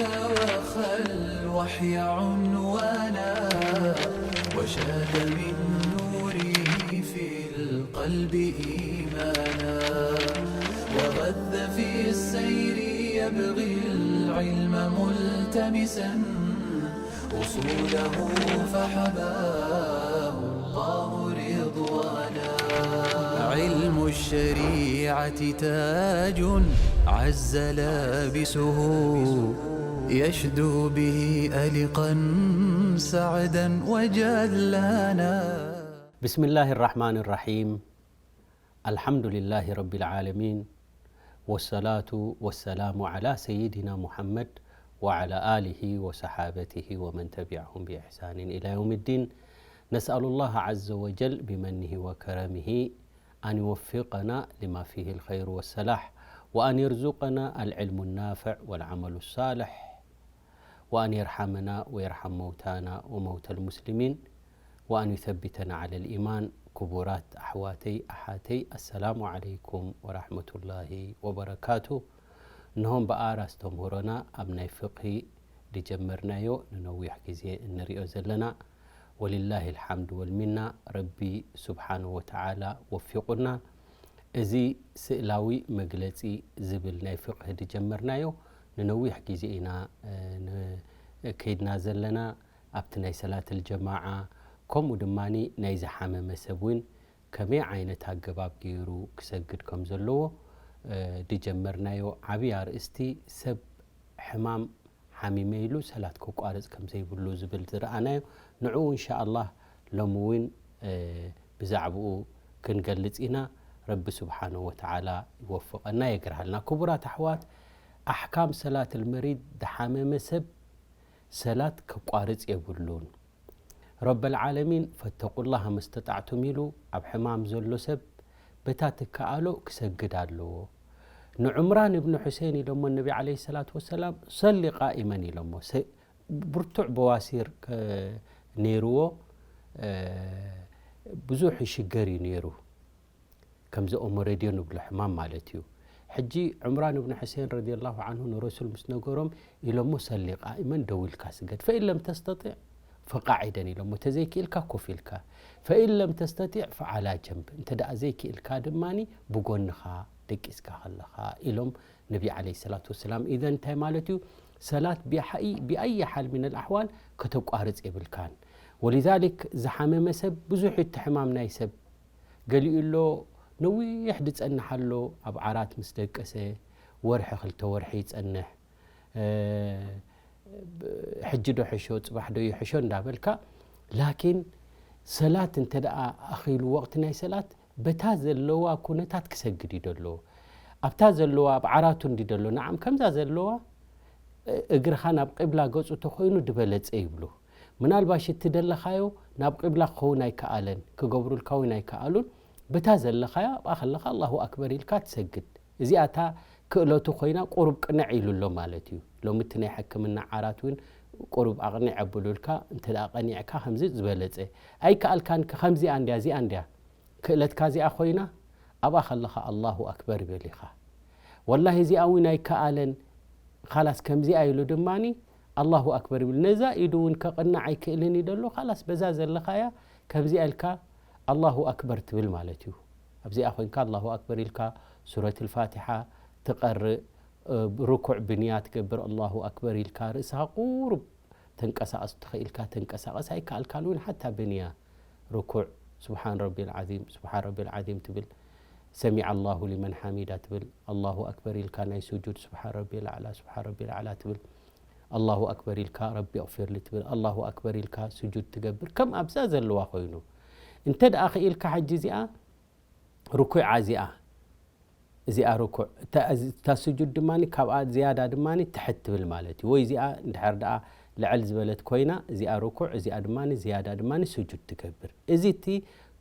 وخى الوحي عنوانا، وشاد من نوره في القلب إيمانا، وغذ في السير يبغي العلم ملتمسا، أصوله فحباه الله رضوانا. علم الشريعة تاج عز لابسه، يشدو به ألقا سعدا وجلانا. بسم الله الرحمن الرحيم. الحمد لله رب العالمين، والصلاة والسلام على سيدنا محمد وعلى آله وصحابته ومن تبعهم بإحسان إلى يوم الدين. نسأل الله عز وجل بمنه وكرمه أن يوفقنا لما فيه الخير والصلاح، وأن يرزقنا العلم النافع والعمل الصالح، وأن يرحمنا ويرحم موتانا وموتى المسلمين، وأن يثبتنا على الإيمان. ክቡራት ኣሕዋተይ ኣሓተይ፣ ኣሰላሙ ዓለይኩም ወራሕመቱላሂ ወበረካቱ። እንሆ እምበኣር ኣስተምህሮና ኣብ ናይ ፍቕሂ ዝጀመርናዮ ንነዊሕ ግዜ እንሪኦ ዘለና፣ ወሊላሂ ልሓምድ ወልሚና፣ ረቢ ስብሓንሁ ወተዓላ ወፊቑና። እዚ ስእላዊ መግለጺ ዝብል ናይ ፍቕሂ ዝጀመርናዮ ንነዊሕ ግዜ ኢና፣ እ፣ ን-፣ ከይድና ዘለና። ኣብቲ ናይ ሰላት ልጀማዓ፣ ከምኡ ድማ ናይ ዝሓመመ ሰብ እውን ከመይ ዓይነት ኣገባብ ገይሩ ክሰግድ ከም ዘለዎ፣ እ፣ ዝጀመርናዮ ዓብዪ ኣርእስቲ፣ ሰብ ሕማም ሓሚመ ኢሉ ሰላት ከቋርጽ ከም ዘይብሉ ዝብል ዝረኣናዮ፣ ንዕኡ እንሻኣላህ ሎሚ እውን፣ እ፣ ብዛዕብኡ ክንገልጽ ኢና። ረቢ ስብሓንሁ ወተዓላ ይወፍቐና የግርሃልና። ክቡራት ኣሕዋት፣ ኣሕካም ሰላት ልመሪድ፣ ዝሓመመ ሰብ ሰላት ከቋርጽ የብሉን። ረበል ዓለሚን ፈተቁላህ መስተጣዕቱም ኢሉ ኣብ ሕማም ዘሎ ሰብ በታ ትከኣሎ ክሰግድ ኣለዎ። ንዕምራን እብኒ ሑሴን ኢሎሞ ነቢ ዓለይሂ ሰላቱ ወሰላም፣ ሰሊ ቃኢመን ኢሎሞ። ሰ-፣ ብርቱዕ በዋሲር ከ-፣ ነይርዎ፣ እ፣ ብዙሕ ይሽገር እዩ ነይሩ። ከምዚ ኦሞሬድዮ ንብሎ ሕማም ማለት እዩ። ሕጂ ዕምራን እብኒ ሑሴን ረዲየላሁ ዓንሁ ንረሱል ምስ ነገሮም ኢሎሞ፣ ሰሊ ቃኢመን፣ ደው ኢልካ ስገድ፣ ፈኢን ለም ተስተጢዕ ፈቃዒደን ኢሎሞ፣ ተዘይክኢልካ ኮፍ ኢልካ፣ ፈኢን ለም ተስተጢዕ ፈዓላ ጀንብ፣ እንተ ደኣ ዘይክኢልካ ድማ ብጎንኻ ደቂስካ ከለኻ ኢሎም ነቢ ዓለይሂ ሰላቱ ወሰላም። ኢዘን እንታይ ማለት እዩ? ሰላት ብሓይ-፣ ብኣይ ሓል ሚነል ኣሕዋል ከተቋርጽ የብልካን። ወሊዛሊክ ዝሓመመ ሰብ ብዙሕ እዩ እቲ ሕማም ናይ ሰብ። ገሊኡ ኣሎ ነዊሕ ዝጸንሕ ኣሎ፣ ኣብ ዓራት ምስ ደቀሰ ወርሒ ክልተ ወርሒ ይጸንሕ። እ፣ ሕጂ ዶ ሕሾ፣ ጽባሕ ዶ ይሕሾ እንዳበልካ፣ ላኪን ሰላት እንተ ደኣ ኣኺሉ፣ ወቕቲ ናይ ሰላት በታ ዘለዋ ኩነታት ክሰግድ እዩ ደለዎ። ኣብታ ዘለዋ፣ ኣብ ዓራቱ እንዲ ደሎ፣ ንዓም ከምዛ ዘለዋ፣ እ-፣ እግርኻ ናብ ቂብላ ገጹ ተኾይኑ ዝበለጸ ይብሉ። ምናልባሽ እቲ ደለኻዮ ናብ ቂብላ ክኸውን ኣይከኣለን፣ ክገብሩልካ እውን ኣይከኣሉን። በታ ዘለኻዮ ኣብኣ ከለኻ ኣላሁ ኣክበር ኢልካ ትሰግድ። እዚኣ እታ ክእለቱ ኮይና ቁሩብ ቅንዕ ኢሉ ኣሎ ማለት እዩ። ሎሚ እቲ ናይ ሕክምና ዓራት እውን ቁሩብ ኣቕኒዕ ኣብሉልካ፣ እንተ ደኣ ቀኒዕካ ከምዚ ዝበለጸ። ኣይከኣልካን ከ ከምዚኣ እንድያ፣ እዚኣ እንድያ ክእለትካ እዚኣ ኮይና፣ ኣብኣ ከለኻ ኣላሁ ኣክበር ይበል ኢኻ። ወላሂ እዚኣ እውን ኣይከኣለን፣ ኻላስ ከምዚኣ ኢሉ ድማኒ ኣላሁ ኣክበር ይብል። ነዛ ኢዱ እውን ከቕንዕ ኣይክእልን እዩ ደሎ፣ ኻላስ በዛ ዘለኻያ ከምዚኣ ኢልካ ኣላሁ ኣክበር ትብል ማለት እዩ። ኣብዚኣ ኮይንካ ኣላሁ ኣክበር ኢልካ ሱረት ልፋቲሓ ትቐርእ፣ እ፣ ርኩዕ ብንያ ትገብር፣ ኣላሁ ኣክበር ኢልካ ርእስኻ ቁሩብ ተንቀሳቐስ ትኽእልካ ተንቀሳቐስ፣ ኣይከኣልካን እውን ሓታ ብንያ ርኩዕ ስብሓን ረቢል ዓዚም፣ ስብሓን ረቢል ዓዚም ትብል፣ ሰሚዐ ኣላሁ ሊመን ሓሚዳ ትብል፣ ኣላሁ ኣክበር ኢልካ ናይ ስጁድ ስብሓን ረቢል ኣዕላ፣ ስብሓን ረቢል ኣዕላ ትብል፣ ኣላሁ ኣክበር ኢልካ ረቢ ኣቕፊርሊ ትብል፣ ኣላሁ ኣክበር ኢልካ ስጁድ ትገብር፣ ከም ኣብዛ ዘለዋ ኮይኑ። እንተ ደኣ ክኢልካ ሕጂ እዚኣ ርኩዓ እዚኣ፣ እዚኣ ርኩዕ፣ እታ፣ እታ ስጁድ ድማ ካብኣ ዝያዳ ድማ ትሕት ትብል ማለት እዩ። ወይ እዚኣ እንድሕር ደኣ ልዕል ዝበለት ኮይና፣ እዚኣ ርኩዕ፣ እዚኣ ድማ ዝያዳ ድማ ስጁድ ትገብር። እዚ እቲ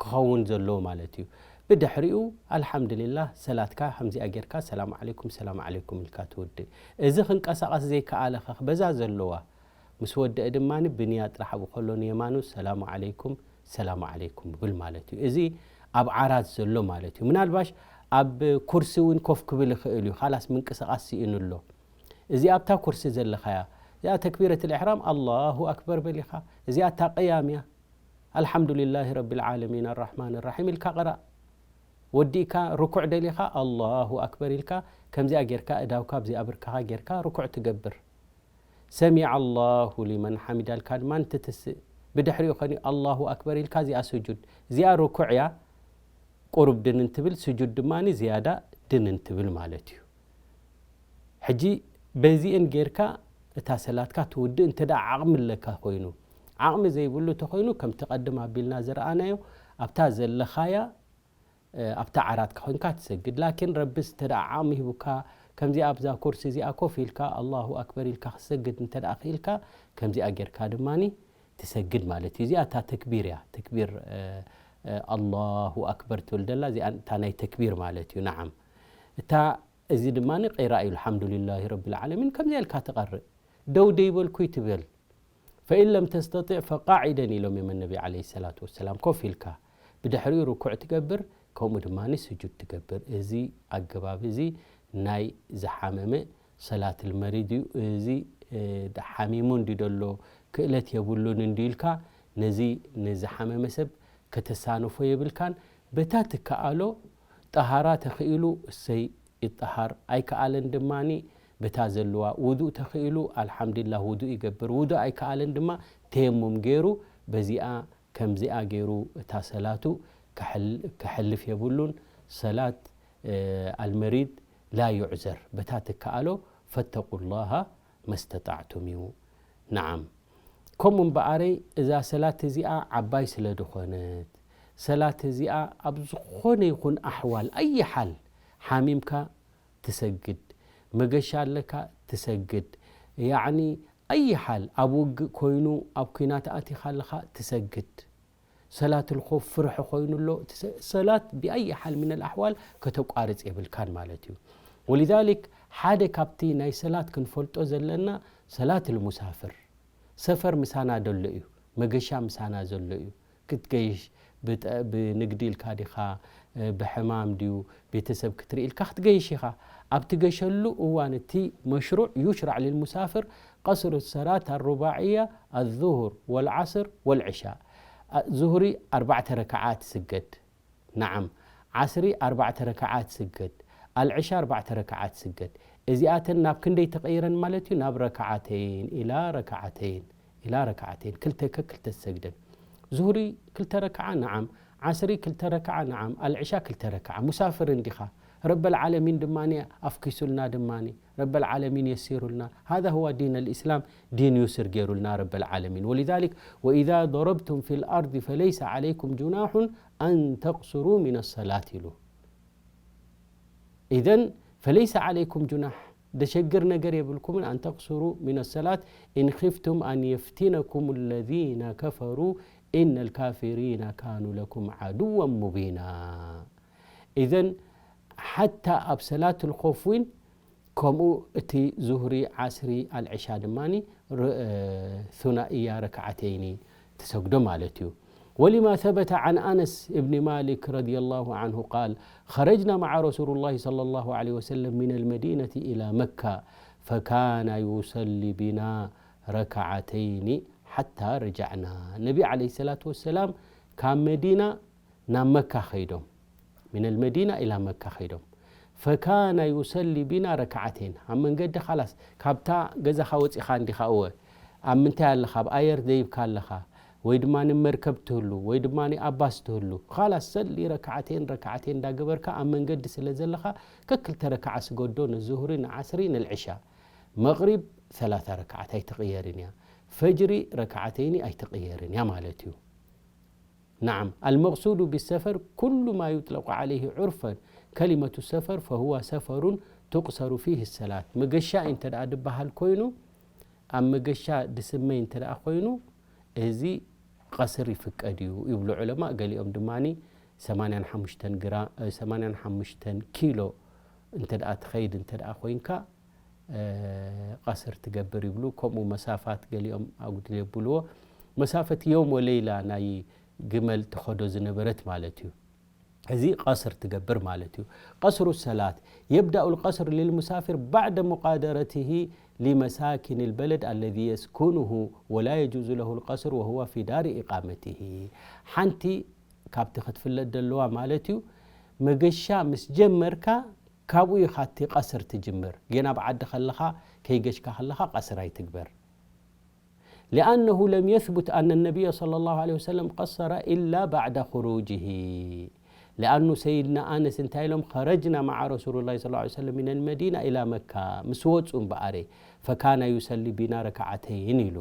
ክኸውን ዘለዎ ማለት እዩ። ብድሕሪኡ፣ ኣልሓምዱሊላህ፣ ሰላትካ ከምዚኣ ጌርካ፣ ሰላም ዓለይኩም፣ ሰላም ዓለይኩም ኢልካ ትውድእ። እዚ ክንቀሳቐስ ዘይከኣለ ኸ፣ በዛ ዘለዋ ምስ ወደአ ድማ ብንያ ጥራሕ ኣብኡ ከሎ ንየማኑ፣ ሰላሙ ዓለይኩም፣ ሰላሙ ዓለይኩም ይብል ማለት እዩ። እዚ ኣብ ዓራት ዘሎ ማለት እዩ። ምናልባሽ ኣብ ኩርሲ እውን ኮፍ ክብል ይኽእል እዩ። ኻላስ ምንቅስቓስ ስኢኑ ኣሎ። እዚኣ ኣብታ ኩርሲ ዘለኻያ፣ እዚኣ ተክቢረት ልእሕራም ኣላሁ ኣክበር በል ኢኻ። እዚኣ እታ ቅያም እያ። ኣልሓምዱሊላሂ ረቢል ዓለሚን ኣራሕማን ራሒም ኢልካ ቅራእ። ወዲእካ ርኩዕ ደሊኻ ኣላሁ ኣክበር ኢልካ፣ ከምዚኣ ጌርካ እዳውካ ኣብዚኣ ብርካኻ ጌርካ ርኩዕ ትገብር። ሰሚዐ ኣላሁ ሊመን ሓሚዳ ኢልካ ድማ እንትትስእ፣ ብድሕሪኡ ኸኒ ኣላሁ ኣክበር ኢልካ እዚኣ ስጁድ። እዚኣ ርኩዕ እያ፣ ቁሩብ ድንን ትብል፣ ስጁድ ድማ ዝያዳ ድንን ትብል ማለት እዩ። ሕጂ በዚእን ጌርካ እታ ሰላትካ ትውድእ እንተ ደኣ ዓቕሚ ኣለካ ኮይኑ። ዓቕሚ ዘይብሉ እንተኾይኑ ከምቲ ቀድም ኣቢልና ዝረኣናዮ ኣብታ ዘለኻያ ኣብታ ዓራትካ ኮይንካ ትሰግድ። ላኪን ረቢ እንተ ደኣ ዓቕሚ ሂቡካ ከምዚኣ ኣብዛ ኩርሲ እዚኣ ኮፍ ኢልካ ኣላሁ ኣክበር ኢልካ ክትሰግድ እንተ ደኣ ክኢልካ ከምዚኣ ጌርካ ድማኒ ትሰግድ ማለት እዩ። እዚኣ እታ ተክቢር እያ። ተክቢር ኣላሁ ኣክበር ትብል ደላ እዚኣ እታ ናይ ተክቢር ማለት እዩ። ነዓም እታ እዚ ድማ ቂራእ እዩ። ኣልሓምዱሊላሂ ረቢል ዓለሚን ከምዚኣ ኢልካ ትቐርእ። ደው ደይበልኩ ይትበል። ፈኢን ለም ተስተጢዕ ፈቃዒደን ኢሎም እዮም ነቢ ዓለይሂ ሰላቱ ወሰላም። ኮፍ ኢልካ ብድሕሪኡ ርኩዕ ትገብር፣ ከምኡ ድማ ስጁድ ትገብር። እዚ ኣገባብ እዚ ናይ ዝሓመመ ሰላት ልመሪድ እዩ። እዚ ሓሚሙ እንዲ ደሎ ክእለት የብሉን እንዲ ኢልካ ነዚ ንዝሓመመ ሰብ ከተሳንፎ የብልካን። በታ ትከኣሎ ጠሃራ ተኽኢሉ እሰይ ይጠሃር፣ ኣይከኣለን ድማኒ በታ ዘለዋ። ውዱእ ተኽኢሉ ኣልሓምዱሊላህ ውዱእ ይገብር፣ ውዱእ ኣይከኣለን ድማ ተየሙም ገይሩ በዚኣ ከምዚኣ ገይሩ እታ ሰላቱ ከሕል- ከሕልፍ የብሉን። ሰላት ኣልመሪድ ላ ዩዕዘር፣ በታ ትከኣሎ ፈተቁላሃ መስተጣዕቱም እዩ። ነዓም ከምኡ እምበኣረይ እዛ ሰላት እዚኣ ዓባይ ስለ ዝኾነት ሰላት እዚኣ ኣብ ዝኾነ ይኹን ኣሕዋል ኣይ ሓል ሓሚምካ ትሰግድ፣ መገሻ ኣለካ ትሰግድ፣ ያዕኒ ኣይ ሓል ኣብ ውግእ ኮይኑ ኣብ ኲናት ኣቲኻ ኣለኻ ትሰግድ። ሰላት ልኾፍ ፍርሒ ኮይኑ ኣሎ ሰላት ብኣይ ሓል ምን ኣሕዋል ከተቋርፅ የብልካን ማለት እዩ። ወሊዛሊክ ሓደ ካብቲ ናይ ሰላት ክንፈልጦ ዘለና ሰላት ልሙሳፍር ሰፈር ምሳና ዘሎ እዩ፣ መገሻ ምሳና ዘሎ እዩ። ክትገይሽ ብንግዲ ኢልካ ዲኻ፣ ብሕማም ድዩ፣ ቤተሰብ ክትርኢ ኢልካ ክትገይሽ ኢኻ። ኣብ ትገሸሉ እዋን እቲ መሽሩዕ ዩሽራዕ ልልሙሳፍር ቀስሩ ሰላት ኣሩባዕያ ኣዙሁር ወልዓስር ወልዕሻ። ዙሁሪ ኣርባዕተ ረክዓ ትስገድ። ነዓም ዓስሪ ኣርባዕተ ረክዓ ትስገድ፣ ኣልዕሻ ኣርባዕተ ረክዓ ትስገድ። እዚኣተን ናብ ክንደይ ተቐይረን ማለት እዩ? ናብ ረክዓተይን ኢላ ረክዓተይን ኢላ ረክዓተይን ክልተ ከክልተ ትሰግደን። ዙሁሪ ክልተ ረክዓ ነዓም፣ ዓስሪ ክልተ ረክዓ ነዓም፣ ኣልዕሻ ክልተ ረክዓ። ሙሳፍር እንዲኻ ረበል ዓለሚን ድማ ኣፍኪሱልና ድማ ረበል ዓለሚን የሲሩልና። هذا هو دين الإسلام، ዲን ዩስር ገይሩልና ረበል ዓለሚን። ولذلك وإذا ضربتم في الأرض فليس عليكم جناح أن تقصروا من الصلاة ኢሉ። إذن فليس عليكم جناح፣ ደሸግር ነገር የብልኩምን። أن تقصروا من الصلاة إن خفتم أن يفتنكم الذين كفروا إن الكافرين كانوا لكم عدوا مبينا. إذن ሓታ ኣብ ሰላት ልኾፍ እውን ከምኡ እቲ ዙህሪ፣ ዓስሪ፣ ኣልዕሻ ድማ ሱናእያ ረክዓተይኒ ትሰግዶ ማለት እዩ። ولما ثبت عن أنس بن مالك رضي الله عنه قال: خرجنا مع رسول الله صلى الله عليه وسلم من المدينة إلى مكة فكان يصلي بنا ركعتين حتى رجعنا. ነቢ عليه الصلاة والسلام ካብ መዲና ናብ መካ ኸይዶም፣ من المدينة إلى مكة ኸይዶም። فكان يصلي بنا ركعتين። ኣብ መንገዲ ኻላስ ካብታ ገዛኻ ወፂኻ እንዲኻ እወ ኣብ ምንታይ ኣለኻ? ኣብ ኣየር ደይብካ ኣለኻ ወይ ድማ መርከብ ትህሉ ወይ ድማ ኣብ ባስ ትህሉ። ኻላስ ሰሊ ረክዓተይን ረክዓተይን እንዳገበርካ ኣብ መንገዲ ስለ ዘለኻ ከክልተ ረክዓ ስገዶ፣ ንዙህሪ፣ ንዓስሪ፣ ንልዕሻ። መቕሪብ ሰላሳ ረክዓት ኣይትቕየርን እያ። ፈጅሪ ረክዓተይኒ ኣይትቕየርን እያ ማለት እዩ። نعم، المقصود بالسفر كل ما يطلق عليه عرفا كلمة السفر فهو سفر تقصر فيه الصلاة። መገሻ እንተ ደኣ ድበሃል ኮይኑ፣ ኣብ መገሻ ድስመይ እንተ ደኣ ኮይኑ፣ እዚ ቀስር ይፍቀድ እዩ ይብሉ ዑለማእ። ገሊኦም ድማ ሰማንያን ሓሙሽተን ግራ-፣ ሰማንያን ሓሙሽተን ኪሎ እንተ ደኣ ትኸይድ እንተ ደኣ ኮይንካ፣ ቀስር ትገብር ይብሉ። ከምኡ መሳፋት ገሊኦም ኣጉድል የብልዎ። መሳፈት የውም ወለይላ ናይ ግመል ትኸዶ ዝነበረት ማለት እዩ። እዚ ቀስር ትገብር ማለት እዩ። ቀስሩ ሰላት የብዳኡ ልቀስር ልልሙሳፊር ባዕደ ሙቃደረትሂ ሊመሳኪን ልበለድ ኣለዚ የስኩኑሁ ወላ የጁዙ ለሁ ልቀስር ወሁወ ፊ ዳሪ ኢቃመትሂ። ሓንቲ ካብቲ ክትፍለጥ ዘለዋ ማለት እዩ፣ መገሻ ምስ ጀመርካ ካብኡ ኢኻ እቲ ቀስር ትጅምር። ጌና ኣብ ዓዲ ከለኻ ከይገሽካ ከለኻ ቀስር ኣይትግበር። لأنه لم يثبت أن النبي صلى الله عليه وسلم قصر إلا بعد خروجه. لأنه سيدنا أنس እንታይ ኢሎም خرجنا مع رسول الله صلى الله عليه وسلم من المدينة إلى مكة ምስ ወፁ እምበኣረ فكان يصلي بنا ركعتين ኢሉ።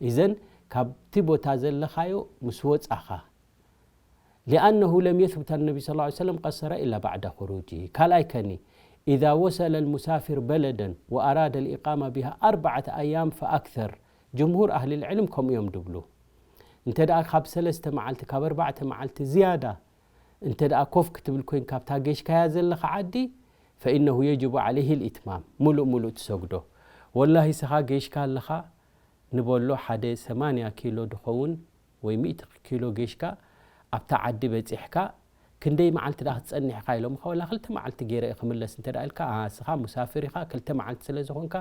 إذن ካብቲ ቦታ ዘለኻዮ ምስ ወፃኻ لأنه لم يثبت أن النبي صلى الله عليه وسلم قصر إلا بعد خروجه. ካልኣይ ከኒ إذا وصل المسافر بلدا وأراد الإقامة بها أربعة أيام فأكثر. جمهور أهل العلم ከምኡ እዮም ድብሉ። እንተ ደኣ ካብ ሰለስተ መዓልቲ ካብ ኣርባዕተ መዓልቲ ዝያዳ እንተ ደኣ ኮፍ ክትብል ኮይንካ ኣብታ ገሽካያ ዘለኻ ዓዲ فإنه يجب عليه الإتمام። ሙሉእ ሙሉእ ትሰግዶ። ወላሂ ስኻ ገሽካ ኣለኻ ንበሎ ሓደ ሰማንያ ኪሎ ድኸውን ወይ ሚእቲ ኪሎ ጌሽካ ኣብታ ዓዲ በጺሕካ ክንደይ መዓልቲ ደኣ ክትጸንሕ ኢኻ ኢሎምኻ፣ ወላ ክልተ መዓልቲ ገይረ እየ ክምለስ እንተ ደኣ ኢልካ፣ ኣሃ፣ ንስኻ ሙሳፍር ኢኻ፣ ክልተ መዓልቲ ስለ ዝኾንካ፣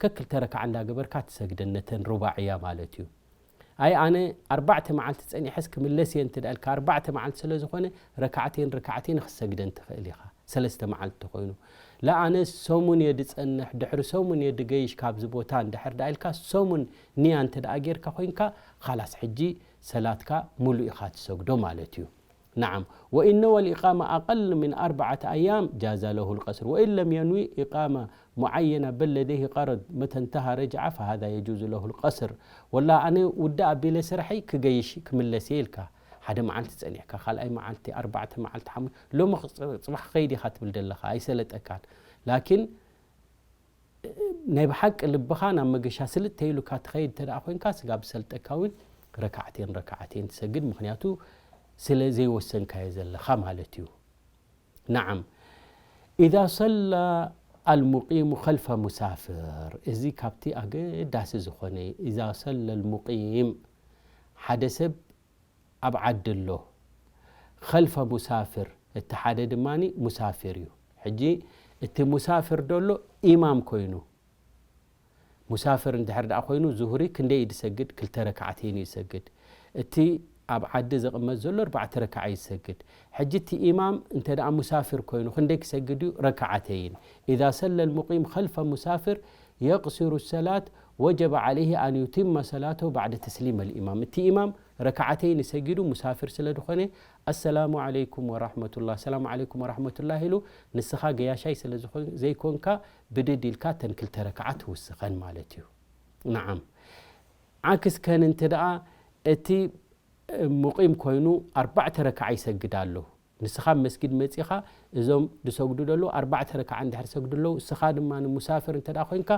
ከክልተ ረክዓ እንዳገበርካ ትሰግደን ነተን ሩባዕያ ማለት እዩ። ኣይ ኣነ ኣርባዕተ መዓልቲ ጸኒሐስ ክምለስ እየ እንተ ደኣ ኢልካ፣ ኣርባዕተ መዓልቲ ስለ ዝኾነ ረካዕተይን ረካዕተይን ክትሰግደን ትኽእል ኢኻ። ሰለስተ መዓልቲ ተኾይኑ፣ ላ ኣነ ሰሙን እየ ድጸንሕ፣ ድሕሪ ሰሙን እየ ድገይሽ ካብዚ ቦታ እንድሕር ደኣ ኢልካ፣ ሰሙን ንያ እንተ ደኣ ጌርካ ኮይንካ፣ ኻላስ ሕጂ ሰላትካ ሙሉእ ኢኻ ትሰግዶ ማለት እዩ። نعم، وإن نوى الإقامة أقل من أربعة أيام جاز له القصر، وإن لم ينوي إقامة معينة بل لديه غرض متى انتهى رجع فهذا يجوز له القصر። ወላ ኣነ ውድእ ኣቢለ ስርሐይ ክገይሽ ክምለስ እየ ኢልካ፣ ሓደ መዓልቲ ጸኒሕካ፣ ካልኣይ መዓልቲ፣ ኣርባዕተ መዓልቲ፣ ሓሙ-፣ ሎሚ ክጽ-፣ ጽባሕ ክኸይድ ኢኻ ትብል ዘለኻ፣ ኣይሰለጠካን። ላኪን ናይ ብሓቂ ልብኻ ናብ መገሻ ስልጥ ተይሉካ ትኸይድ እንተ ደኣ ኮይንካ፣ ስጋብ ዝሰልጠካ እውን ረካዕቴን ረካዕቴን ትሰግድ፣ ምኽንያቱ ስለ ዘይወሰንካዮ ዘለኻ ማለት እዩ። نعم، إذا صلى المقيم خلف مسافر، እዚ ካብቲ ኣገዳሲ ዝኾነ እዩ። إذا صلى المقيم፣ ሓደ ሰብ ኣብ ዓዲ ኣሎ፣ خلف مسافر፣ እቲ ሓደ ድማ ሙሳፊር እዩ። ሕጂ እቲ ሙሳፊር ደሎ ኢማም ኮይኑ፣ ሙሳፍር እንድሕር ደኣ ኮይኑ፣ ዙህሪ ክንደይ እዩ ዝሰግድ? ክልተ ረካዓተይን እዩ ዝሰግድ። እቲ ኣብ ዓዲ ዝቕመጥ ዘሎ ኣርባዕተ ረካዓ እዩ ዝሰግድ። ሕጂ እቲ ኢማም እንተ ደኣ ሙሳፍር ኮይኑ፣ ክንደይ ክሰግድ እዩ? ረካዓተይን። إذا صلى المقيم خلف مسافر يقصر الصلاة وجب عليه أن يتم صلاته بعد تسليم الإمام። እቲ ኢማም ረካዓተይን ሰጊዱ ሙሳፍር ስለ ዝኾነ፣ السلام عليكم ورحمة الله، السلام عليكم ورحمة الله ኢሉ፣ ንስኻ ገያሻይ ስለ ዝኾን-፣ ዘይኮንካ፣ ብድድ ኢልካ እተን ክልተ ረክዓ ትውስኸን ማለት እዩ። ነዓም። ዓክስ ከን እንተ ደኣ እቲ ሙቂም ኮይኑ ኣርባዕተ ረክዓ ይሰግድ ኣሎ። ንስኻ ኣብ መስጊድ መጺኻ እዞም ዝሰግዱ ዘለዉ ኣርባዕተ ረክዓ እንድሕር ሰግዱ ኣለዉ፣ እስኻ ድማ ንሙሳፍር እንተ ደኣ ኮይንካ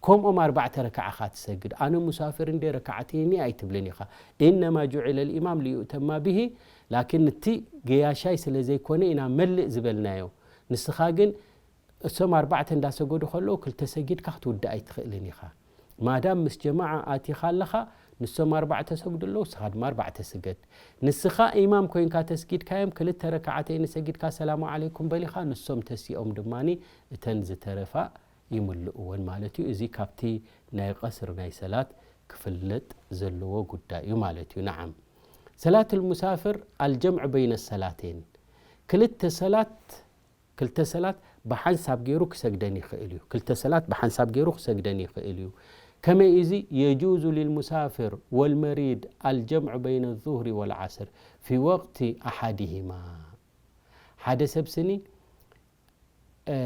ከምኦም ኣርባዕተ ረክዓ ኢኻ ትሰግድ። ኣነ ሙሳፍር እንደ ረክዓተይኒ ኣይትብልን ኢኻ። إنما جعل الإمام ليؤتم به، ላኪን እቲ ገያሻይ ስለ ዘይኮነ ኢና መልእ ዝበልናዮ። ንስኻ ግን እሶም ኣርባዕተ እንዳሰገዱ ከለዉ ክልተ ሰጊድካ ክትውድእ ኣይትኽእልን ኢኻ። ማዳም ምስ ጀማዓ ኣቲኻ ኣለኻ፣ ንሶም ኣርባዕተ ሰግዱ ኣለዉ፣ ንስኻ ድማ ኣርባዕተ ስገድ። ንስኻ ኢማም ኮይንካ ተስጊድካዮም፣ ክልተ ረክዓተይን ሰጊድካ ሰላሙ ዓለይኩም በል ኢኻ፣ ንሶም ተሲኦም ድማኒ እተን ዝተረፋ ይምልእወን ማለት እዩ። እዚ ካብቲ ናይ ቀስር ናይ ሰላት ክፍለጥ ዘለዎ ጉዳይ እዩ ማለት እዩ። ነዓም። ሰላት ልሙሳፍር ኣልጀምዑ በይነ ሰላተይን፣ ክልተ ሰላት ክልተ ሰላት ብሓንሳብ ገይሩ ክሰግደን ይኽእል እዩ። ክልተ ሰላት ብሓንሳብ ገይሩ ክሰግደን ይኽእል እዩ። ከመይ እዚ? يجوز للمسافر والمريض الجمع بين الظهر والعصر في وقت أحدهما። ሓደ ሰብ ስኒ፣ እ፣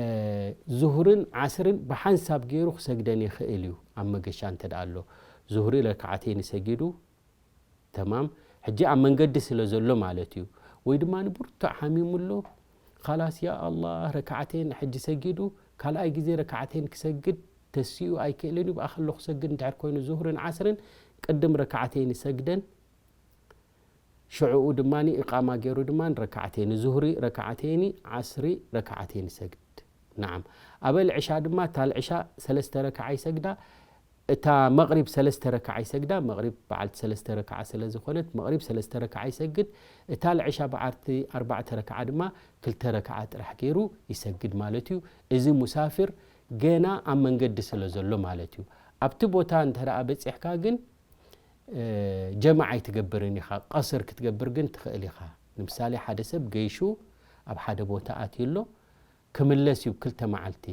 ዙሁርን ዓስርን ብሓንሳብ ገይሩ ክሰግደን ይኽእል እዩ። ኣብ መገሻ እንተ ደኣ ኣሎ፣ ዙሁሪ ረክዓተይን ሰጊዱ፣ ተማም፣ ሕጂ ኣብ መንገዲ ስለ ዘሎ ማለት እዩ። ወይ ድማ ብርቱዕ ሓሚሙ ኣሎ፣ ኻላስ፣ ያ ኣላህ፣ ረክዓተይን ሕጂ ሰጊዱ፣ ካልኣይ ግዜ ረክዓተይን ክሰግድ ተሲኡ ኣይክእልን እዩ፣ ብኣ ከሎ ክሰግድ እንድሕር ኮይኑ ዙሁርን ዓስርን ቅድም ረክዓተይን ይሰግደን፣ ሽዑኡ ድማ ኢቃማ ገይሩ ድማ ረክዓተይን ዙሁሪ ረክዓተይን ዓስሪ ረክዓተይን ይሰግድ። ነዓም። ኣበል ዕሻ ድማ፣ እታ ዕሻ ሰለስተ ረክዓ ይሰግዳ፣ እታ መቕሪብ ሰለስተ ረክዓ ይሰግዳ። መቕሪብ በዓልቲ ሰለስተ ረክዓ ስለ ዝኾነት፣ መቕሪብ ሰለስተ ረክዓ ይሰግድ። እታ ልዕሻ በዓልቲ ኣርባዕተ ረክዓ ድማ ክልተ ረክዓ ጥራሕ ገይሩ ይሰግድ ማለት እዩ። እዚ ሙሳፊር ገና ኣብ መንገዲ ስለ ዘሎ ማለት እዩ። ኣብቲ ቦታ እንተ ደኣ በጺሕካ ግን፣ እ፣ ጀማዕ ኣይትገብርን ኢኻ። ቀስር ክትገብር ግን ትኽእል ኢኻ። ንምሳሌ፣ ሓደ ሰብ ገይሹ ኣብ ሓደ ቦታ ኣትዩ ኣሎ፣ ክምለስ እዩ ክልተ መዓልቲ።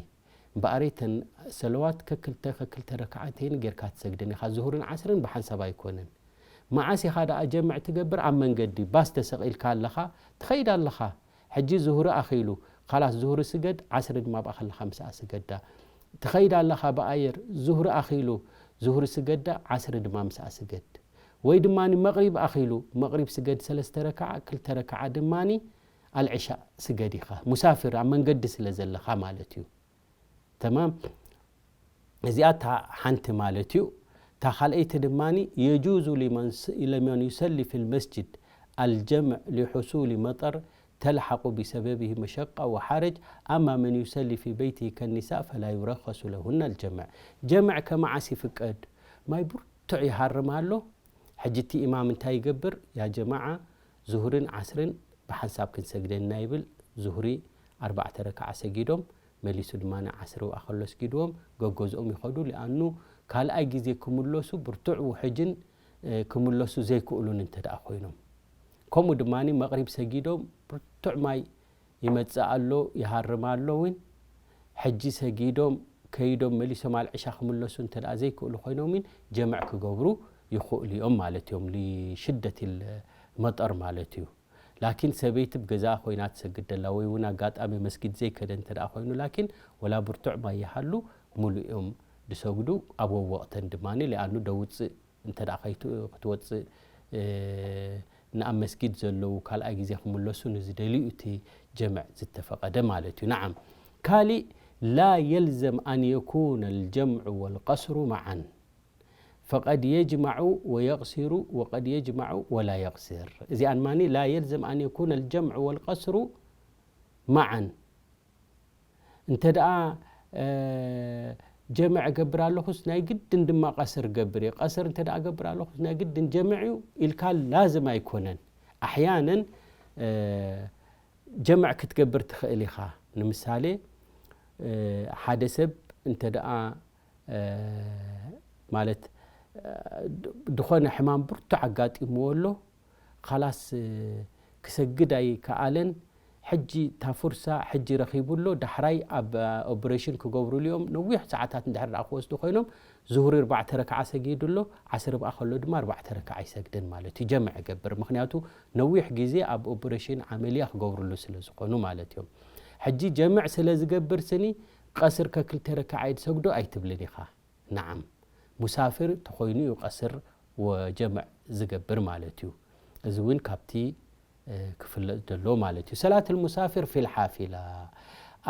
እምበኣር፣ እተን ሰለዋት ከክልተ፣ ከክልተ ረክዓተይን ጌርካ ትሰግድን ኢኻ። ዙሁርን ዓስርን ብሓንሳብ ኣይኮነን። መዓስ ኢኻ ደኣ ጀምዕ ትገብር? ኣብ መንገዲ ባስ ተሰቒልካ ኣለኻ፣ ትኸይድ ኣለኻ። ሕጂ ዙሁሪ ኣኺሉ፣ ካላስ ዙሁሪ ስገድ፣ ዓስሪ ድማ ኣብኣ ከለኻ ምስኣ ስገዳ። ትኸይድ ኣለኻ ብኣየር፣ ዙሁሪ ኣኺሉ፣ ዙሁሪ ስገዳ፣ ዓስሪ ድማ ምስኣ ስገድ። ወይ ድማ መቕሪብ ኣኺሉ፣ መቕሪብ ስገድ ሰለስተ ረክዓ፣ ክልተ ረክዓ ድማ ኣልዕሻእ ስገድ ኢኻ። ሙሳፊር ኣብ መንገዲ ስለ ዘለኻ ማለት እዩ። ተማም። እዚኣ እታ ሓንቲ ማለት እዩ። እታ ካልኣይቲ ድማ፣ يجوز لمن س-، لمن يصلي في المسجد الجمع لحصول مطر تلحق بسببه مشقة وحرج، أما من يصلي في بيته كالنساء فلا يرخص لهن الجمع. ጀምዕ ከመዓስ ይፍቀድ? ማይ ብርቱዕ ይሃርም ኣሎ። ሕጂ እቲ ኢማም እንታይ ይገብር? ያ ጀማዓ፣ ዙሁርን ዓስርን ብሓንሳብ ክንሰግደና ይብል። ዙሁሪ ኣርባዕተ ረክዓ ሰጊዶም፣ መሊሱ ድማ ንዓስሪ ኣብኣ ከሎ ኣስጊድዎም፣ ገገዝኦም ይኸዱ። ሊኣኑ ካልኣይ ግዜ ክምለሱ ብርቱዕ ውሕጅን፣ እ፣ ክምለሱ ዘይክእሉን እንተ ደኣ ኮይኖም። ከምኡ ድማ መቕሪብ ሰጊዶም፣ ብርቱዕ ማይ ይመጽእ ኣሎ፣ ይሃርም ኣሎ እውን። ሕጂ ሰጊዶም፣ ከይዶም መሊሶም ኣልዕሻ ክምለሱ እንተ ደኣ ዘይክእሉ ኮይኖም እውን ጀምዕ ክገብሩ ይኽእሉ እዮም ማለት እዮም፣ لشدة المطر ማለት እዩ። ላኪን ሰበይቲ ኣብ ገዛኣ ኮይና ትሰግድ ደላ ወይ እውን ኣጋጣሚ መስጊድ ዘይከደ እንተ ደኣ ኮይኑ፣ ላኪን ወላ ብርቱዕ ማይ ይሃሉ፣ ሙሉእ እዮም ዝሰግዱ። ኣብ ወወቕተን ድማ፣ ሊኣኑ ደውፅእ እንተ ደኣ ከይት-፣ ክትወፅእ፣ እ፣ ንኣብ መስጊድ ዘለዉ ካልኣይ ግዜ ክምለሱ ንዝደልዩ እቲ ጀምዕ ዝተፈቐደ ማለት እዩ። ነዓም። ካሊእ፣ لا يلزم أن يكون الجمع والقصر معا، فقد يجمع ويقصر وقد يجمع ولا يقصر። እዚኣ ድማ لا يلزم أن يكون الجمع والقصر معا። እንተ ደኣ፣ እ፣ ጀምዕ እገብር ኣለኹስ ናይ ግድን ድማ ቀስር እገብር እየ፣ ቀስር እንተ ደኣ እገብር ኣለኹስ ናይ ግድን ጀምዕ እዩ ኢልካ ላዝም ኣይኮነን። ኣሕያነን፣ እ፣ ጀምዕ ክትገብር ትኽእል ኢኻ። ንምሳሌ፣ እ፣ ሓደ ሰብ እንተ ደኣ፣ እ፣ ማለት፣ እ፣ ድ-፣ ድኾነ ሕማም ብርቱዕ ኣጋጢምዎ ኣሎ፣ ኻላስ፣ እ፣ ክሰግድ ኣይከኣለን። ሕጂ እታ ፍርሳ ሕጂ ረኺቡ ኣሎ። ዳሕራይ ኣብ፣ እ፣ ኦፕሬሽን ክገብሩሉ እዮም። ነዊሕ ሰዓታት እንድሕር ደኣ ክወስዱ ኮይኖም፣ ዙሁሪ ኣርባዕተ ረክዓ ሰጊዱ ኣሎ። ዓስሪ ኣብኣ ከሎ ድማ ኣርባዕተ ረክዓ ይሰግድን ማለት እዩ። ጀምዕ ይገብር። ምኽንያቱ ነዊሕ ግዜ ኣብ ኦፕሬሽን ዓመልያ ክገብሩሉ ስለ ዝኾኑ ማለት እዮም። ሕጂ ጀምዕ ስለ ዝገብር ስኒ፣ ቀስር ከክልተ ረክዓ እየ ዝሰግዶ ኣይትብልን ኢኻ። ነዓም፣ ሙሳፍር ተኾይኑ እዩ ቀስር ወጀምዕ ዝገብር ማለት እዩ። እዚ እውን ካብቲ፣ እ፣ ክፍለጥ ዘለዎ ማለት እዩ። ሰላት ልሙሳፊር ፊል ሓፊላ፣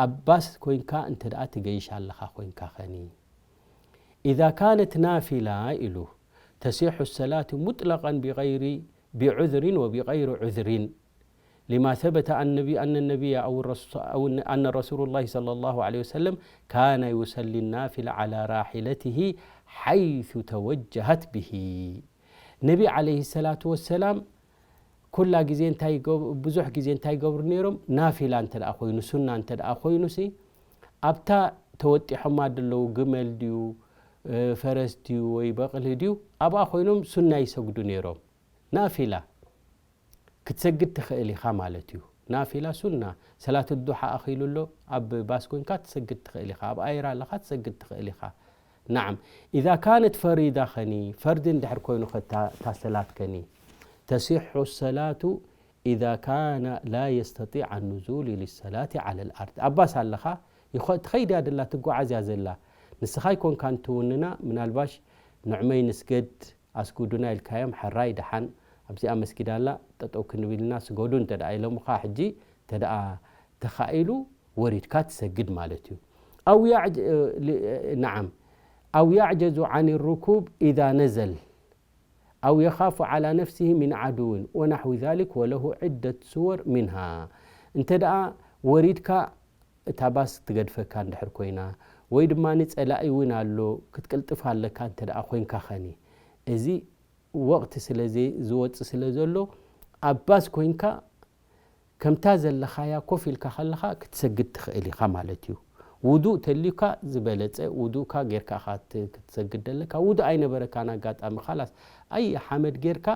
ኣብ ባስ ኮይንካ እንተ ደኣ ትገይሽ ኣለኻ ኮይንካ ኸኒ፣ إذا كانت نافلة ኢሉ፣ تصح الصلاة مطلقا بغير، بعذر وبغير عذر، لما ثبت عن النبي، أن النبي أو الرسول، أو أن رسول الله صلى الله عليه وسلم كان يصلي النافلة على راحلته حيث توجهت به. ነቢ ዓለይሂ ሰላቱ ወሰላም ኩላ ግዜ እንታይ ይገብ-፣ ብዙሕ ግዜ እንታይ ይገብሩ ነይሮም? ናፊላ እንተ ደኣ ኮይኑ፣ ሱና እንተ ደኣ ኮይኑሲ፣ ኣብታ ተወጢሖማ ደለዉ፣ ግመል ድዩ፣ እ፣ ፈረስ ድዩ ወይ በቕሊ ድዩ፣ ኣብኣ ኮይኖም ሱና ይሰግዱ ነይሮም። ናፊላ ክትሰግድ ትኽእል ኢኻ ማለት እዩ። ናፊላ ሱና፣ ሰላት ዱሓ ኣኺሉ ኣሎ፣ ኣብ ባስ ኮንካ ትሰግድ ትኽእል ኢኻ፣ ኣብ ኣየር ኣለኻ ትሰግድ ትኽእል ኢኻ። ናዓም፣ ኢዛ ካነት ፈሪዳ ኸኒ፣ ፈርዲ እንድሕር ኮይኑ ኸታ፣ እታ ሰላት ከኒ፣ ተሲሑ ሰላቱ ኢዛ ካነ ላ የስተጢዕ ኣኑዙል ሊሰላቲ ዓለል ኣርድ። ኣብ ባስ ኣለኻ፣ ይኸ-፣ ትኸይድ እያ ደላ፣ ትጓዓዝ እያ ዘላ። ንስኻ ኣይኮንካን ትውንና፣ ምናልባሽ ንዕመይ ንስገድ፣ ኣስጉዱና ኢልካዮም፣ ሕራይ ደሓን ኣብዚኣ መስጊድ ኣላ፣ ጠጠው ክንብል ኢና፣ ስገዱ እንተ ደኣ ኢሎምኻ፣ ሕጂ እንተ ደኣ ተኻኢሉ ወሪድካ ትሰግድ ማለት እዩ። ኣው ያዕጅ-፣ እ፣ ል-፣ እ፣ ነዓም። ኣው ያዕጀዙ ዓን ሩኩብ ኢዛ ነዘል፣ ኣው የኻፉ ዓላ ነፍሲሂ ሚን ዓዱውን ወናሕዊ ዛሊክ ወለሁ ዒደት ሱወር ሚንሃ። እንተ ደኣ ወሪድካ እታ ባስ ትገድፈካ እንድሕር ኮይና፣ ወይ ድማ ጸላኢ እውን ኣሎ ክትቅልጥፍ ኣለካ እንተ ደኣ ኮይንካ ኸኒ፣ እዚ ወቕቲ ስለ ዘይ- ዝወጽእ ስለ ዘሎ፣ ኣብ ባስ ኮይንካ ከምታ ዘለኻያ ኮፍ ኢልካ ከለኻ ክትሰግድ ትኽእል ኢኻ ማለት እዩ። ውዱእ ተልዩካ ዝበለጸ፣ ውዱእካ ጌርካ ኢኻ ት- ክትሰግድ ደለካ። ውዱእ ኣይነበረካን ኣጋጣሚ፣ ኻላስ ኣይ ሓመድ ጌርካ፣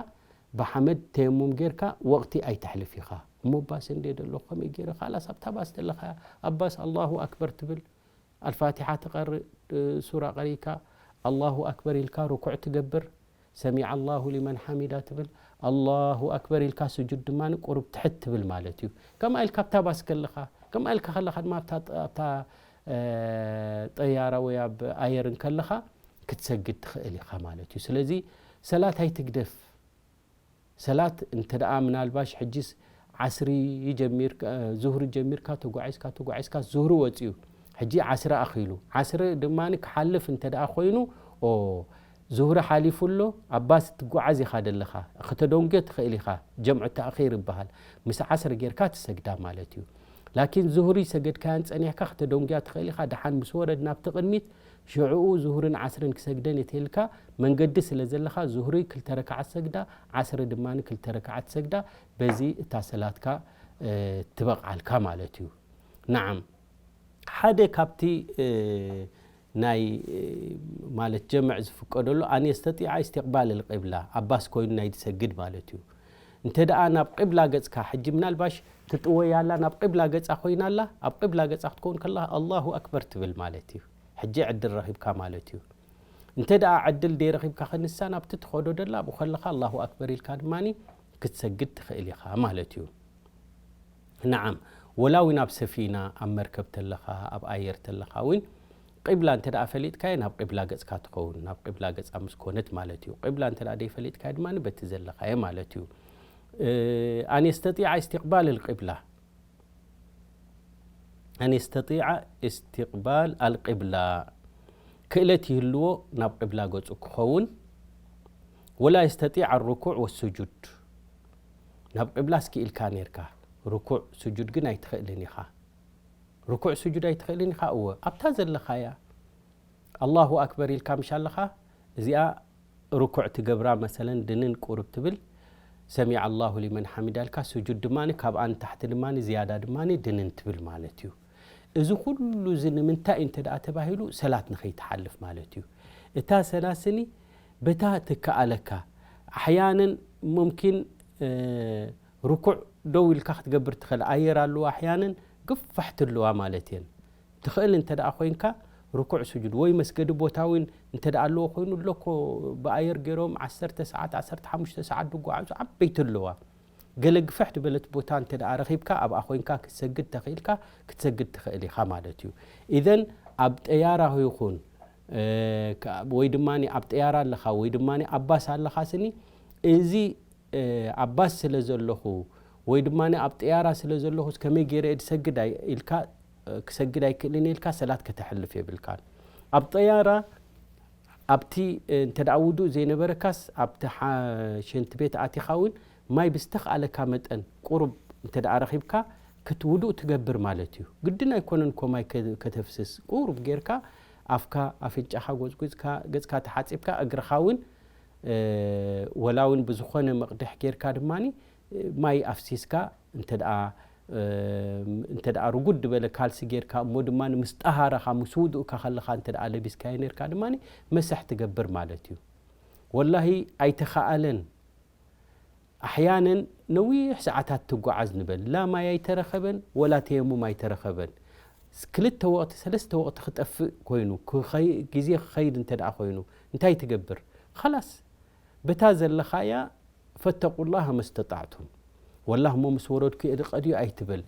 ብሓመድ ተየሙም ጌርካ ወቕቲ ኣይተሕልፍ ኢኻ። እሞ ባስ እንደ ደሎ ከመይ ገይረ ኻላስ ኣብታ ባስ ዘለኻያ ኣብ ባስ ኣላሁ ኣክበር ትብል፣ ኣልፋቲሓ ትቐርእ፣ ሱራ ቀሪእካ ኣላሁ ኣክበር ኢልካ ርኩዕ ትገብር፣ ሰሚዐ ኣላሁ ሊመን ሓሚዳ ትብል፣ ኣላሁ ኣክበር ኢልካ ስጁድ ድማ ቁሩብ ትሕት ትብል ማለት እዩ። ከምኣ ኢልካ ኣብታ ባስ ከለኻ፣ ከምኣ ኢልካ ከለኻ ድማ ኣብታ ኣብታ ጠያራ ወይ ኣብ ኣየር እንከለኻ ክትሰግድ ትኽእል ኢኻ ማለት እዩ። ስለዚ ሰላት ኣይትግደፍ። ሰላት እንተ ደኣ ምናልባሽ ሕጂስ ዓስሪ ጀሚርካ፣ ዙህሪ ጀሚርካ ተጓዒዝካ ተጓዒዝካ ዙህሪ ወጺኡ፣ ሕጂ ዓስሪ ኣኺሉ፣ ዓስሪ ድማ ክሓልፍ እንተ ደኣ ኮይኑ፣ ኦ ዙህሪ ሓሊፉ ኣሎ፣ ኣብ ባስ ትጓዓዝ ኢኻ ደለኻ፣ ከተደንጉዮ ትኽእል ኢኻ። ጀምዑ ተእኺር ይበሃል። ምስ ዓስሪ ጌርካ ትሰግዳ ማለት እዩ። ላኪን ዙህሪ ሰገድካያን ጸኒሕካ ከተደንጉያ ትኽእል ኢኻ። ደሓን ምስ ወረድ ናብቲ ቅድሚት ሽዕኡ ዙህርን ዓስርን ክሰግደን እየ ተልካ መንገዲ ስለ ዘለኻ ዙህሪ ክልተ ረክዓት ሰግዳ፣ ዓስሪ ድማ ክልተ ረክዓት ሰግዳ፣ በዚ እታ ሰላትካ ትበቕዓልካ ማለት እዩ። ነዓም ሓደ ካብቲ ናይ ማለት ጀምዕ ዝፍቀደሉ ኣን የስተጢዓ ኢስቲቕባል ልቂብላ ኣባስ ኮይኑ ናይ ዝሰግድ ማለት እዩ። እንተ ደኣ ናብ ቂብላ ገጽካ ሕጂ ምናልባሽ ትጥወያላ ናብ ቂብላ ገጻ ኮይናላ ኣብ ቂብላ ገጻ ክትከውን ከላ ኣላሁ ኣክበር ትብል ማለት እዩ። ሕጂ ዕድል ረኺብካ ማለት እዩ። እንተ ደኣ ዕድል ደይረኺብካ ክንሳ ናብቲ ትኸዶ ደላ ኣብኡ ከለኻ ኣላሁ ኣክበር ኢልካ ድማ ክትሰግድ ትኽእል ኢኻ ማለት እዩ። ነዓም ወላ እውን ኣብ ሰፊና ኣብ መርከብ ተለኻ ኣብ ኣየር ተለኻ እውን ቂብላ እንተ ደኣ ፈሊጥካዮ ናብ ቂብላ ገጽካ ትኸውን ናብ ቂብላ ገጻ ምስ ኮነት ማለት እዩ። ቂብላ እንተ ደኣ ደይፈሊጥካዮ ድማ በቲ ዘለኻዮ ማለት እዩ። ኣን የስተጢዓ ኢስቲቕባል ልቂብላ ኣን የስተጢዓ ኢስቲቕባል ኣልቂብላ ክእለት ይህልዎ ናብ ቂብላ ገጹ ክኸውን ወላ የስተጢዕ ኣርኩዕ ወስጁድ ናብ ቂብላ እስኪ ኢልካ ነርካ ርኩዕ ስጁድ ግን ኣይትኽእልን ኢኻ። ርኩዕ ስጁድ ኣይትኽእልን ኢኻ እወ ኣብታ ዘለኻያ ኣላሁ ኣክበር ኢልካ ምሽ ኣለኻ እዚኣ ርኩዕ ትገብራ መሰለን ድንን ቁሩብ ትብል ሰሚዐ ኣላሁ ሊመን ሓሚዳ ኢልካ ስጁድ ድማ ካብኣ ንታሕቲ ድማ ዝያዳ ድማ ድንን ትብል ማለት እዩ። እዚ ኩሉ እዚ ንምንታይ እዩ እንተ ደኣ ተባሂሉ ሰላት ንኸይትሓልፍ ማለት እዩ። እታ ሰላት ስኒ በታ ትከኣለካ ኣሕያነን ሙምኪን ርኩዕ ደው ኢልካ ክትገብር ትኽእል ኣየር ኣለዋ ኣሕያነን ግፋሕቲ ኣለዋ ማለት እየን። ትኽእል እንተ ደኣ ኮይንካ ርኩዕ ስጁድ ወይ መስገዲ ቦታ እውን እንተ ደኣ ኣለዎ ኮይኑ ኣለኮ ብኣየር ገይሮም ዓሰርተ ሰዓት ዓሰርተ ሓሙሽተ ሰዓት ድጓዓዙ ዓበይቲ ኣለዋ። ገለ ግፍሕ ዝበለት ቦታ እንተ ደኣ ረኺብካ ኣብኣ ኮይንካ ክትሰግድ ተኽኢልካ ክትሰግድ ትኽእል ኢኻ ማለት እዩ። ኢዘን ኣብ ጠያራ ይኹን ወይ ድማ ኣብ ጠያራ ኣለኻ ወይ ድማ ኣብ ባስ ኣለኻ ስኒ እዚ ኣብ ባስ ስለ ዘለኹ ወይ ድማ ኣብ ጥያራ ስለ ዘለኹ ከመይ ገይረ እየ ዝሰግድ ኣይ- ኢልካ ክሰግድ ኣይክእልን ኢልካ ሰላት ከተሕልፍ የብልካን። ኣብ ጠያራ ኣብቲ እንተ ደኣ ውዱእ ዘይነበረካስ ኣብቲ ሓ- ሸንቲ ቤት ኣቲኻ እውን ማይ ብዝተኽኣለካ መጠን ቁሩብ እንተ ደኣ ረኺብካ ክት ውዱእ ትገብር ማለት እዩ። ግድን ኣይኮነን እኮ ማይ ከ- ከተፍስስ ቁሩብ ጌርካ ኣፍካ ኣፍንጫኻ ጎጽጉጽካ ገጽካ ተሓጺብካ እግርኻ እውን ወላ እውን ብዝኾነ መቕድሕ ጌርካ ድማ ማይ ኣፍሲስካ እንተ ደኣ እንተ ደኣ ርጉድ ዝበለ ካልሲ ጌርካ እሞ ድማ ምስ ጠሃራኻ ምስ ውዱእካ ከለኻ እንተ ደኣ ለቢስካዮ ኔርካ ድማ መስሕ ትገብር ማለት እዩ። ወላሂ ኣይተኸኣለን። ኣሕያነን ነዊሕ ሰዓታት ትጓዓዝ ንበል ላ ማይ ኣይተረኸበን ወላ ተየሙም ኣይተረኸበን። ክልተ ወቕቲ ሰለስተ ወቕቲ ክጠፍእ ኮይኑ ግዜ ክኸይድ እንተ ደኣ ኮይኑ እንታይ ትገብር? ኸላስ በታ ዘለኻያ ፈተቁላህ መስተጣዕቱም። ወላህ እሞ ምስ ወረድኩ እየ ድቐድዩ ኣይትበል።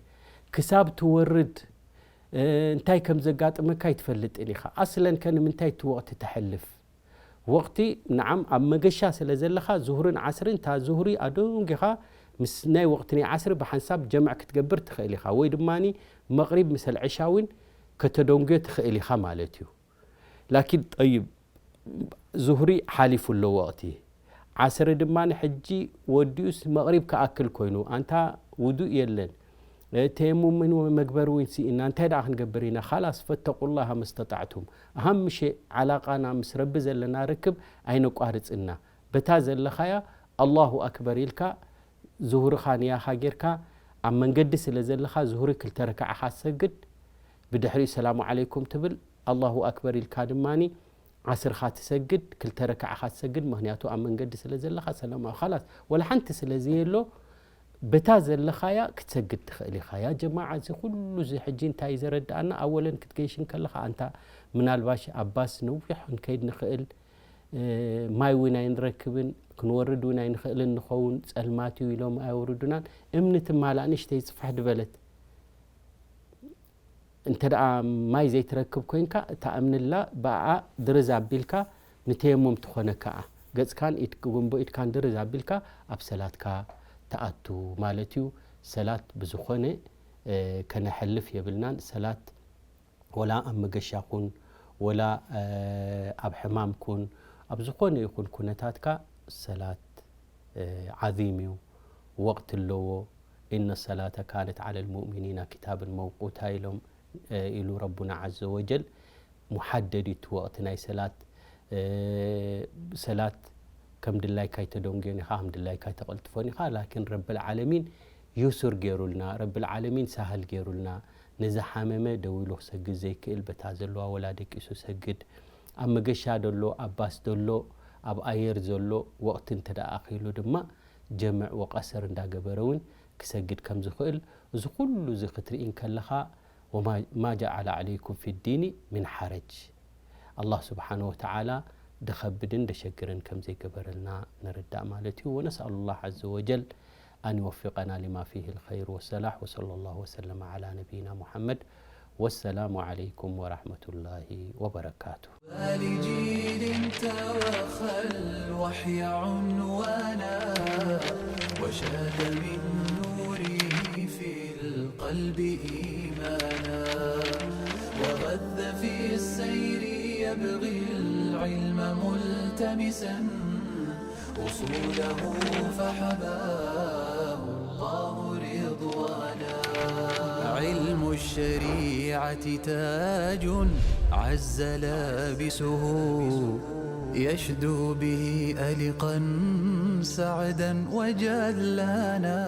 ክሳብ ትወርድ እንታይ ከም ዘጋጥመካ ኣይትፈልጥን ኢኻ። ኣስለን ከ ንምንታይ እቲ ወቕቲ ተሕልፍ? ወቕቲ ንዓም ኣብ መገሻ ስለ ዘለኻ ዙህርን ዓስርን እታ ዙህሪ ኣደንጊኻ ምስ ናይ ወቕቲ ናይ ዓስሪ ብሓንሳብ ጀምዕ ክትገብር ትኽእል ኢኻ ወይ ድማ መቕሪብ ምሰል ዕሻ እውን ከተደንጉዮ ትኽእል ኢኻ ማለት እዩ። ላኪን ጠይብ ዙህሪ ሓሊፉ ኣሎ ወቕቲ ዓስሪ ድማ ሕጂ ወዲኡስ መቕሪብ ክኣክል ኮይኑ ኣንታ ውዱእ የለን ተየሙም መግበሪ እውን ስኢና እንታይ ደኣ ክንገብር ኢና? ካላስ ፈተቁላሃ መስተጣዕቱም። ኣሃም ምሸ ዓላቃና ምስ ረቢ ዘለና ርክብ ኣይነቋርጽና። በታ ዘለኻያ ኣላሁ ኣክበር ኢልካ ዙሁርኻ ንያኻ ጌርካ ኣብ መንገዲ ስለ ዘለኻ ዙሁሪ ክልተ ረክዓኻ ትሰግድ። ብድሕሪኡ ሰላሙ ዓለይኩም ትብል። ኣላሁ ኣክበር ኢልካ ድማኒ ዓስርኻ ትሰግድ፣ ክልተ ረክዓኻ ትሰግድ። ምኽንያቱ ኣብ መንገዲ ስለ ዘለኻ ሰላም ካላስ ወላ ሓንቲ ስለ ዘየሎ በታ ዘለኻያ ክትሰግድ ትኽእል ኢኻ። ያ ጀማዓ እዚ ኩሉ እዚ ሕጂ እንታይ ዘረድኣና? ኣወለን ክትገይሽ እንከለኻ ኣንታ ምናልባሽ ኣብ ባስ ነዊሕ ክንከይድ ንኽእል፣ ማይ እውን ኣይንረክብን፣ ክንወርድ እውን ኣይንኽእልን ንኸውን፣ ጸልማት እዩ ኢሎም ኣየውርዱናን። እምኒ ትማላ ንእሽተይ ጽፍሕ ድበለት እንተ ደኣ ማይ ዘይትረክብ ኮይንካ እታ እምንላ ብኣኣ ድርዝ ኣቢልካ ንተየሙም ትኾነካ እያ። ገጽካን ኢድ- ጉንቦ ኢድካን ድርዝ ኣቢልካ ኣብ ሰላትካ ትኣቱ ማለት እዩ። ሰላት ብዝኾነ ከነሕልፍ የብልናን። ሰላት ወላ ኣብ መገሻ ኩን ወላ ኣብ ሕማም ኩን ኣብ ዝኾነ ይኹን ኩነታትካ ሰላት ዓዚም እዩ፣ ወቕቲ ኣለዎ። إن الصلاة كانت على المؤمنين كتابا موقوتا ኢሎም ኢሉ ረቡና ዓዘ ወጀል። ሙሓደድ እዩ እቲ ወቕቲ ናይ ሰላት። ሰላት ከም ድላይካ ኣይተደንጉዮን ኢኻ፣ ከም ድላይካ ኣይተቐልጥፎን ኢኻ። ላኪን ረብል ዓለሚን ዩሱር ገይሩልና፣ ረብል ዓለሚን ሳህል ገይሩልና። ንዝሓመመ ደው ኢሉ ክሰግድ ዘይክእል በታ ዘለዋ ወላ ደቂሱ ሰግድ። ኣብ መገሻ ደሎ፣ ኣብ ባስ ደሎ፣ ኣብ ኣየር ዘሎ ወቕቲ እንተ ደኣ ኣኺሉ ድማ ጀምዕ ወቀሰር እንዳገበረ እውን ክሰግድ ከም ዝኽእል እዚ ኩሉ እዚ ክትርኢ እንከለኻ وما ما جعل عليكم في الدين من حرج. ኣላህ ስብሓነ ወተዓላ ደኸብድን ደሸግርን ከም ዘይገበረልና ንርዳእ ማለት እዩ። ونسأل الله عز وجل أن يوفقنا لما فيه الخير والصلاح، وصلى الله وسلم على نبينا محمد، والسلام عليكم ورحمة الله وبركاته. لجيل توخى الوحي عنوانا، وشاد من نوره في القلب إيمانا، وغذ في السير يبغي العلم ملتمسا، أصوله فحباه الله رضوانا. علم الشريعة تاج عز لابسه، يشدو به ألقا سعدا وجلانا.